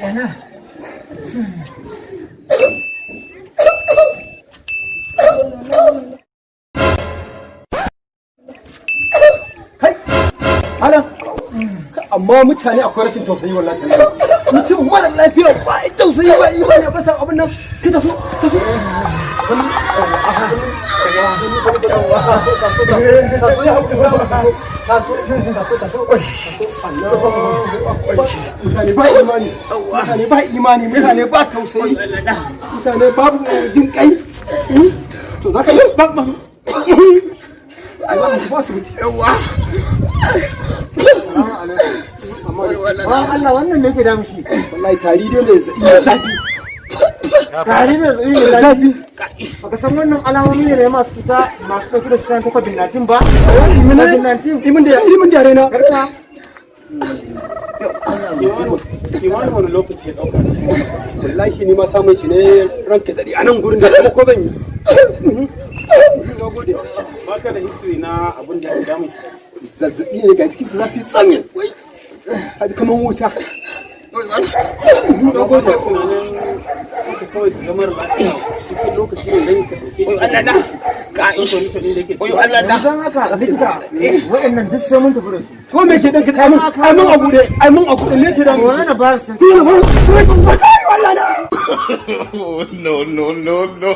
Ɗana. Kai alam, amma mutane akwai rashin tausayi wallahi. Mutum mara lafiya ba ai tausayi ba imani ba san abin nan. Ka taso, taso. Mutane ba imani, mutane ba imani, mutane ba tausayi, mutane babu jin kai. To za ka yi ba ba ai ba mu asibiti. Wa Allah, wannan ne ke damu shi? Wallahi tari dai ne, zai zafi. Tari da zazzabi ne zafi. Baka san wannan alamomi ne masu cuta masu ɗauke da cutar ta COVID-19 ba? COVID-19. Imin da yare na. Karka. Kimanin wani lokaci ya ɗauka cikin wannan? Wallahi ni ma samun shi ne ranka dadi a nan gurin da kuma ko zan yi. Nagode. Baka da history na abin da ya damu? Zazzabi ne, ga cikin zafi tsamin. Wai haji kaman wuta. Nagode. Tunanin haka kawai ka ga mara lafiya cikin lokaci ne dan ka ɗauke shi. Allah na ka solution ɗin da yake Oyo Allah na. Yanzu haka likita, waɗannan duk sai mun tafi da su. To me ke dan ka ai mun, ai mun abu dai, ai mun abu me ke da mu? Corona virus. Wallahi na. No, no, no, no.